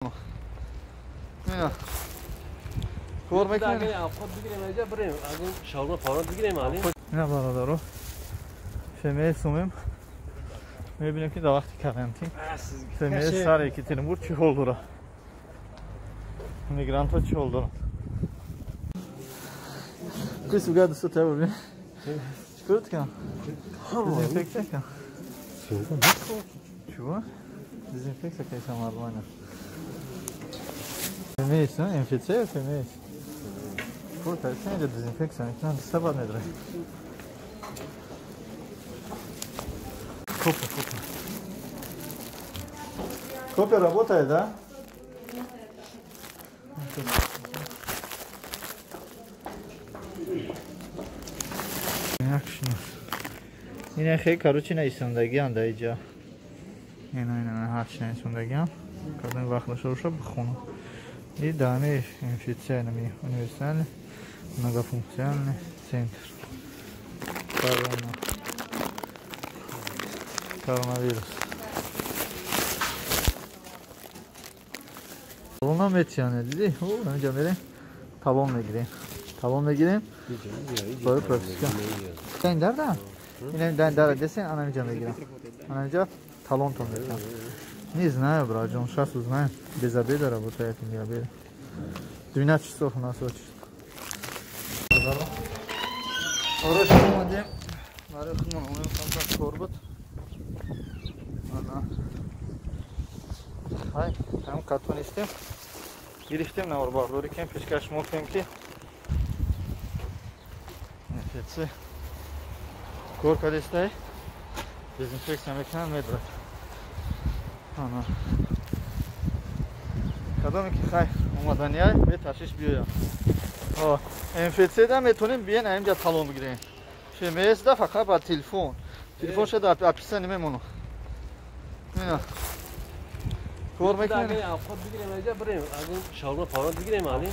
Ина. Кор мекунем. Авқот бигирем, инҷа бирем. Аз он шаурма павра бигирем, али. Ина бародаро. ФМС умем. Мебинем ки дар вақти карантин ФМС сар Екатеринбург чӣ ҳол дорад. Мигрантҳо чӣ ҳол доранд. Кис уга дӯсто тайёр бин. Чикор кунам? Дезинфексия кунам. Чего? Дезинфекция кайса нормально. ФМС, МФЦ, ФМС. Кор кайса инҷа дезинфексия мекунам, сабаб медорад. Копия, копия. Копия работает, да? Ина хеле короче на исондагиам да иҷа. Ина ҳарчи на исондагиам. Кадом вақт дошта боша бихонам. И дами инфекционный универсальный многофункциональный центр. Коронавирус. Талон метиёне, диди? Инҷа мерем, талон мегирем. Талон мегирем. Барои прописка. Ин дарда? Ин дар дара десен, ана инҷа мегирам. Ана инҷа талонтон метиён. Не знаю, братжон, сейчас узнаем. Без обеда работает или обеда. 12 часов у нас очередь. Орош омадем. Барои худмон омадем, камтар кор буд. Хай, ҳам катонистем. Гирифтем наворбардорӣ кем пешкаш мо кем ки МФЦ кор кардестай, дезинфексия мекунанд, медорад. Ана. Кадоме ки хай омаданиай, беташвиш биёям. МФЦ да метонем биен аинҷа талон бигирем. ФМС да фақат ба телефон. Телефон шуда описание мемонам. Ина. Кор мекунем. Авқот бигирем, инҷа бирем. Аз он шаурма павра бигирем, али.